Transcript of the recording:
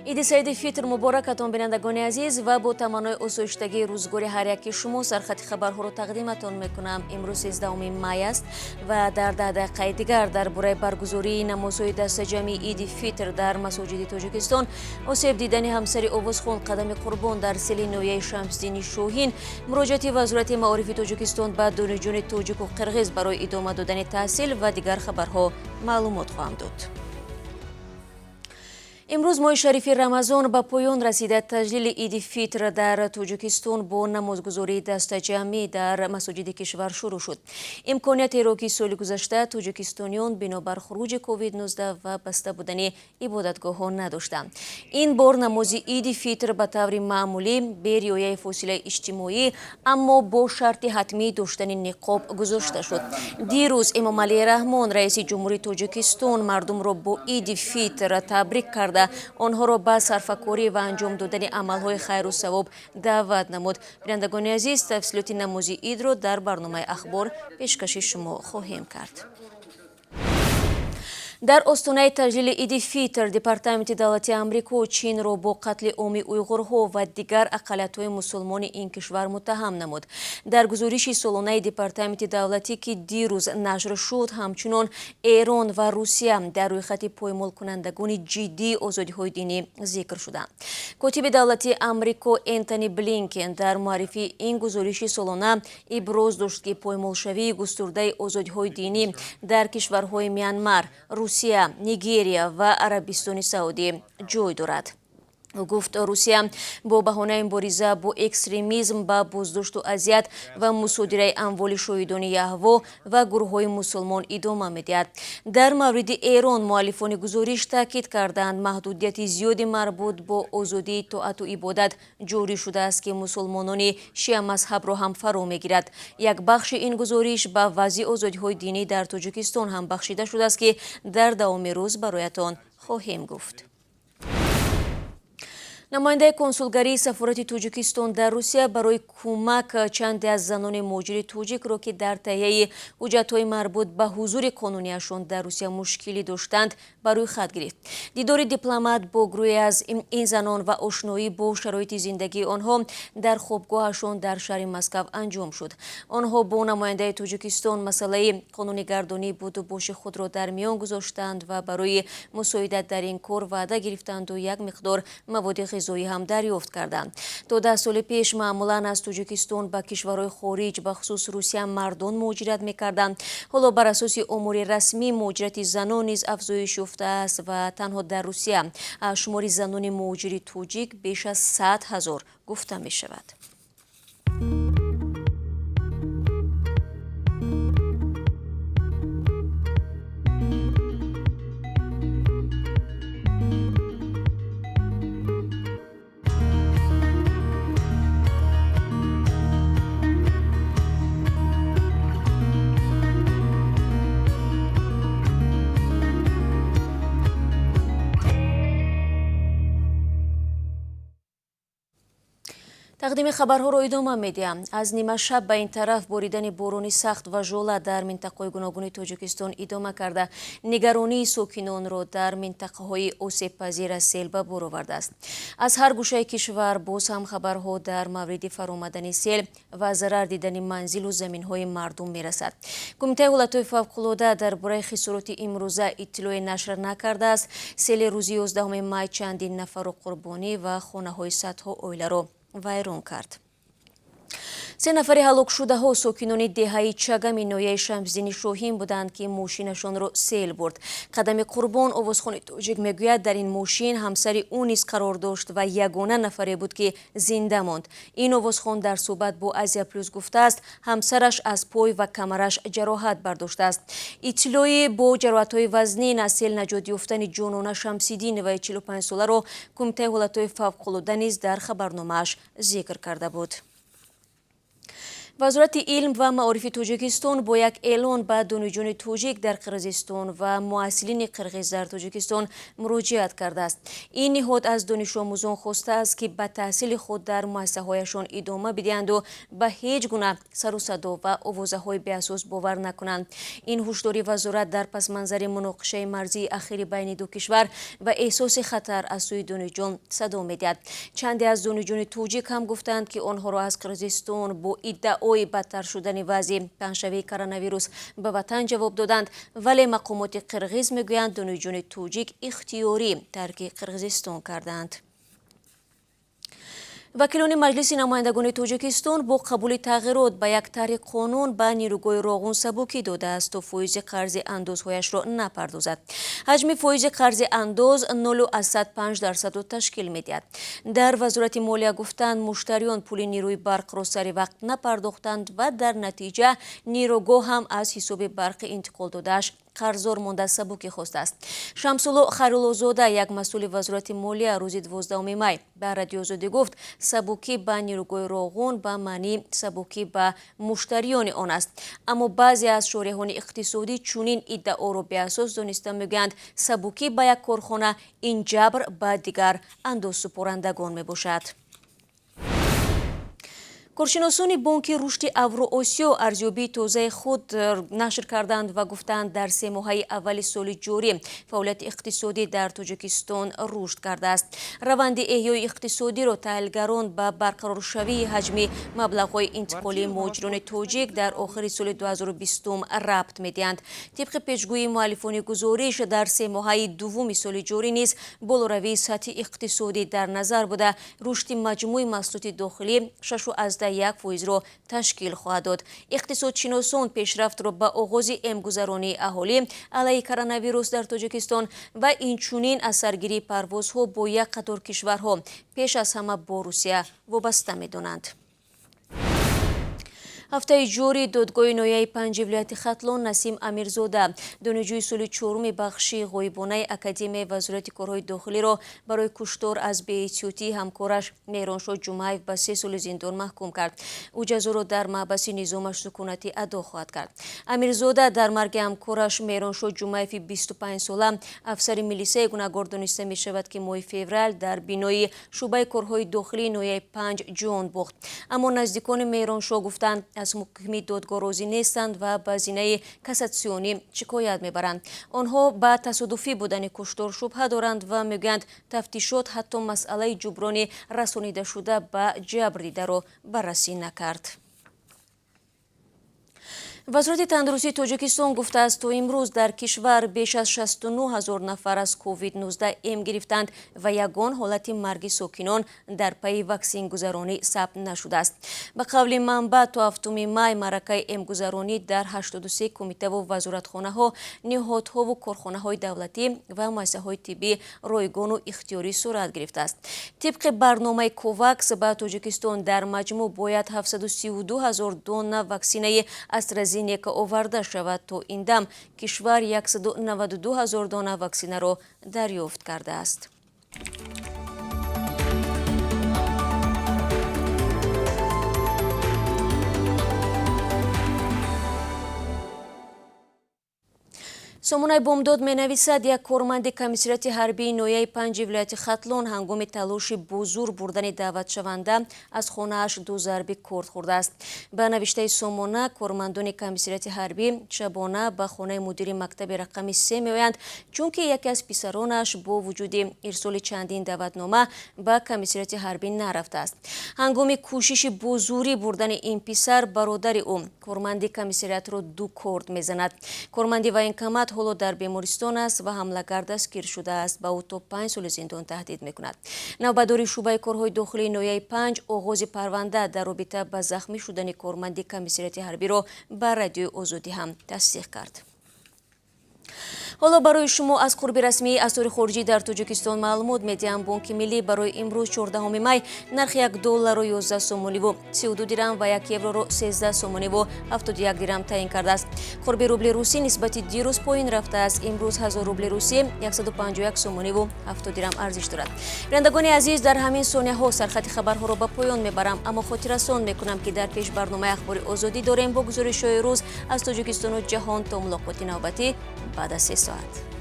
Иди Саиди Фитр муборакатон, бинандагони азиз, ва бо таманнои осоиштагии рӯзгори ҳар яки шумо сархати хабарҳоро тақдиматон мекунам. Имрӯз 13 май аст ва дар 10 дақиқаи дигар дар бораи баргузории намозҳои дастаҷамъии Иди Фитр дар масоҷиди Тоҷикистон, осеб дидани ҳамсари овозхон Қадами Қурбон дар сели ноҳияи Шамсиддини Шоҳин, муроҷиати Вазорати маорифи Тоҷикистон ба донишҷӯёни тоҷику қирғиз барои идома додани таҳсил ва дигар хабарҳо маълумот хоҳам дод. Имрӯз моҳи шарифи Рамазон ба поён расида. Таҷлили Иди Фитр дар Тоҷикистон бо намозгузории дастаҷамъӣ дар масоҷиди кишвар шурӯъ шуд. Имкониятеро, ки соли гузашта тоҷикистониён бинобар хуруҷи COVID-19 ва баста будани ибодатгоҳҳо надоштанд. Ин бор намози Иди Фитр ба таври маъмулӣ, бе риояи фосилаи иҷтимоӣ, аммо бо шарти ҳатмии доштани ниқоб гузошта шуд. Дирӯз Эмомалӣ Раҳмон, раиси ҷумҳурии Тоҷикистон, мардумро бо Иди Фитр табрик карда, онҳоро ба сарфакорӣ ва анҷом додани амалҳои хайру савоб даъват намуд. Бинандагони азиз, тафсилоти намози идро дар барномаи ахбор пешкаши шумо хоҳем кард. Дар остонаи таҷлили Иди Фитр Департаменти давлати Амрико Чинро бо қатли оми уйғурҳо ва дигар ақаллиятҳои мусулмони ин кишвар муттаҳам намуд. Дар гузориши солонаи Департаменти давлатӣ, ки дирӯз нашр шуд, ҳамчунон Эрон ва Русия дар рӯйхати поймолкунандагони ҷиддии озодиҳои динӣ зикр шуданд. Котиби давлатии Амрико Энтони Блинкен дар муаррифии ин гузориши солона иброз дошт, ки поймолшавии густурдаи озодиҳои динӣ дар кишварҳои Мянмар, Русия, Нигерия ва Арабистони Саудӣ ҷой дорад. Ӯ гуфт, Русия бо баҳонаи мубориза бо экстремизм ба боздошту азият ва мусодираи амволи шоҳидони Яҳво ва гурӯҳҳои мусулмон идома медиҳад. Дар мавриди Эрон муаллифони гузориш таъкид карданд, маҳдудияти зиёди марбут бо озодии тоату ибодат ҷорӣ шудааст, ки мусулмонони шиамазҳабро ҳам фаро мегирад. Як бахши ин гузориш ба вазъи озодиҳои динӣ дар Тоҷикистон ҳам бахшида шудааст, ки дар давоми рӯз бароятон хоҳем гуфт. Намояндаи консулгарии сафорати Тоҷикистон дар Русия барои кӯмак чанде аз занони муҳоҷири тоҷикро, ки дар таҳияи ҳуҷҷатҳои марбут ба ҳузури қонунияшон дар Русия мушкилӣ доштанд, ба рӯй хат гирифт. Дидори дипломат бо гурӯҳе аз ин занон ва ошноӣ бо шароити зиндагии онҳо дар хобгоҳашон дар шаҳри Москав анҷом шуд. Онҳо бо намояндаи Тоҷикистон масъалаи қонунигардонии буду боши худро дар миён гузоштанд ва барои мусоидат дар ин кор ваъда гирифтанду як миқдор маводи ғизоӣ ҳам дарёфт карданд. То 10 соли пеш маъмулан аз Тоҷикистон ба кишварҳои хориҷ, бахусус Русия, мардон муҳоҷират мекарданд. Ҳоло бар асоси омори расмӣ муҳоҷирати занон низ афзоиш ёфтааст ва танҳо дар Русия шумори занони муҳоҷири тоҷик беш аз 100 000 гуфта мешавад. Тақдими хабарҳоро идома медиҳам. Аз нимашаб ба ин тараф боридани борони сахт ва жола дар минтақаҳои гуногуни Тоҷикистон идома карда, нигаронии сокинонро дар минтақаҳои осебпазир аз сел ба бор овардааст. Аз ҳар гӯшаи кишвар боз ҳам хабарҳо дар мавриди фаромадани сел ва зарар дидани манзилу заминҳои мардум мерасад. Кумитаи ҳолатҳои фавқулода дар бораи хисороти имрӯза иттилоъе нашр накардааст. Сели рӯзи 11 май чандин нафарро қурбонӣ ва хонаҳои садҳо оиларо вайрон кард. Се нафари ҳалокшудаҳо сокинони деҳаи Чагами ноҳияи Шамсиддини Шоҳин буданд, ки мошинашонро сел бурд. Қадами Қурбон, овозхони тоҷик, мегӯяд, дар ин мошин ҳамсари ӯ низ қарор дошт ва ягона нафаре буд, ки зинда монд. Ин овозхон дар суҳбат бо Азия Плюс гуфтааст, ҳамсараш аз пой ва камараш ҷароҳат бардоштааст. Иттилои бо ҷароҳатҳои вазнин аз сел наҷот ёфтани Ҷонона Шамсиддиноваи 45-соларо Кумитаи ҳолатҳои фавқулода низ дар хабарномааш зикр карда буд. Вазорати илм ва маорифи Тоҷикистон бо як эълон ба донишҷӯёни тоҷик дар Қирғизистон ва муҳассилини қирғиз дар Тоҷикистон муроҷиат кардааст. Ин ниҳод аз донишомӯзон хостааст, ки ба таҳсили худ дар муассисаҳояшон идома бидиҳанду ба ҳеҷ гуна сару садо ва овозаҳои беасос бовар накунанд. Ин ҳушдори вазорат дар пасманзари муноқишаи марзии ахири байни ду кишвар ва эҳсоси хатар аз сӯи донишҷӯён садо медиҳад. Чанде аз донишҷӯёни тоҷик ҳам гуфтанд, ки онҳоро аз Қирғизистон бо иддаои бадтар шудани вазъи паҳншавии коронавирус ба ватан ҷавоб доданд, вале мақомоти қирғиз мегӯянд, донишҷӯёни тоҷик ихтиёрӣ тарки Қирғизистон карданд. Вакилони Маҷлиси намояндагони Тоҷикистон бо қабули тағйирот ба як тарҳи қонун ба нерӯгоҳи Роғун сабукӣ додааст, то фоизи қарзи андозҳояшро напардозад. Ҳаҷми фоизи қарзи андоз 0,5%-ро ташкил медиҳад. Дар Вазорати молия гуфтанд, муштариён пули нерӯи барқро сари вақт напардохтанд ва дар натиҷа нерӯгоҳ ҳам аз ҳисоби барқи интиқолдодааш қарздор монда сабукӣ хостааст. Шамсулло Хайруллозода, як масъули Вазорати молия, рӯзи 12 май ба Радиои Озодӣ гуфт, сабукӣ ба нерӯгоҳи Роғун ба маънии сабукӣ ба муштариёни он аст. Аммо баъзе аз шореҳони иқтисодӣ чунин иддаоро беасос дониста мегӯянд, сабукӣ ба як корхона ин ҷабр ба дигар андозсупорандагон мебошад. Коршиносони Бонки рушди Авроосиё арзёбии тозаи худ нашр карданд ва гуфтанд, дар 3 моҳаи аввали соли ҷорӣ фаъолияти иқтисодӣ дар Тоҷикистон рушд кардааст. Раванди эҳёи иқтисодиро таҳлилгарон ба барқароршавии ҳаҷми маблағҳои интиқолии муҳоҷирони тоҷик дар охири соли 2020 рабт медиҳанд. Тибқи пешгӯии муаллифони гузориш, дар 3 моҳаи дуввуми соли ҷорӣ низ болоравии сатҳи иқтисодӣ дар назар буда, рушди маҷмӯи маҳсулоти дохилӣ 6,1%-ро ташкил хоҳад дод. Иқтисодшиносон пешрафтро ба оғози эмгузаронии аҳолӣ алайҳи коронавирус дар Тоҷикистон ва инчунин асаргирии парвозҳо бо як қатор кишварҳо, пеш аз ҳама бо Русия, вобаста медонанд. Ҳафтаи ҷорӣ додгоҳи ноҳияи панҷи вилояти Хатлон Насим Амирзода, донишҷӯи соли чоруми бахши ғоибонаи Академияи Вазорати корҳои дохилиро барои куштор аз беэҳтиётии ҳамкораш Меҳроншоҳ Ҷумаев ба 3 соли зиндон маҳкум кард. Ӯ ҷазоро дар маҳбаси низомаш сукунатӣ адо хоҳад кард. Амирзода дар марги ҳамкораш Меҳроншоҳ Ҷумаеви 25сола, афсари милисияи гунаҳгор дониста мешавад, ки моҳи феврал дар бинои шӯъбаи корҳои дохилии ноҳияи панҷ ҷон бохт. Аммо наздикони Меҳроншоҳ гуфтанд, аз ҳукми додгоҳ розӣ нестанд ва ба зинаи кассатсионӣ шикоят мебаранд. Онҳо ба тасодуфӣ будани куштор шубҳа доранд ва мегӯянд, тафтишот ҳатто масъалаи ҷуброни расонидашуда ба ҷабрдидаро баррасӣ накард. Вазорати тандурустии Тоҷикистон гуфтааст, то имрӯз дар кишвар беш аз 69 ҳазор нафар аз COVID-19 эм гирифтанд ва ягон ҳолати марги сокинон дар пайи ваксингузаронӣ сабт нашудааст. Ба қавли манбаъ, то 7 май маъракаи эмгузаронӣ дар 83 кумитаву вазоратхонаҳо, ниҳодҳову корхонаҳои давлатӣ ва муассисаҳои тиббӣ ройгону ихтиёрӣ сурат гирифтааст. Тибқи барномаи Ковакс ба Тоҷикистон дар маҷмӯъ бояд 732 ҳазор дона ваксинаи AstraZeneca оварда шавад. То ин дам кишвар 192 ҳазор дона ваксинаро дарёфт кардааст. Сомонаи Бомдод менависад, як корманди комиссариати ҳарбии ноҳияи панҷи вилояти Хатлон ҳангоми талоши бо зур бурдани даъватшаванда аз хонааш 2 зарби корд хӯрдааст. Ба навиштаи сомона, кормандони комиссариати ҳарбӣ шабона ба хонаи мудири мактаби рақами 3 меоянд, чунки яке аз писаронаш бо вуҷуди ирсоли чандин даъватнома ба комиссариати ҳарбӣ нарафтааст. Ҳангоми кӯшиши бо зурӣ бурдани ин писар, бародари ӯ корманди комиссариатро 2 корд мезанад. Корманди военкомат ҳоло дар бемористон аст ва ҳамлагар дастгир шудааст. Ба ӯ то 5 соли зиндон таҳдид мекунад. Навбатдори шӯъбаи корҳои дохилии ноҳияи панҷ оғози парванда дар робита ба захмӣ шудани корманди комиссариати ҳарбиро ба Радиои Озодӣ ҳам тасдиқ кард. Ҳоло барои шумо аз қурби расмии асъори хориҷӣ дар Тоҷикистон маълумот медиҳам. Бонки Миллӣ барои имрӯз, 14 май, нархи 1 долларро 11 сомониву 32 дирам ва 1 евроро 13 сомониву 71 дирам таъин кардааст. Қурби рубли русӣ нисбати дирӯз поин рафтааст. Имрӯз 1000 рубли русӣ 151 сомониву 70 дирам арзиш дорад. Бинандагони азиз, дар ҳамин сонияҳо сархати хабарҳоро ба поён мебарам, аммо хотиррасон мекунам, ки дар пеш барномаи Ахбори Озодӣ дорем бо гузоришҳои рӯз аз Тоҷикистону ҷаҳон. То мулоқоти навбатӣ баъд аз 3 соат.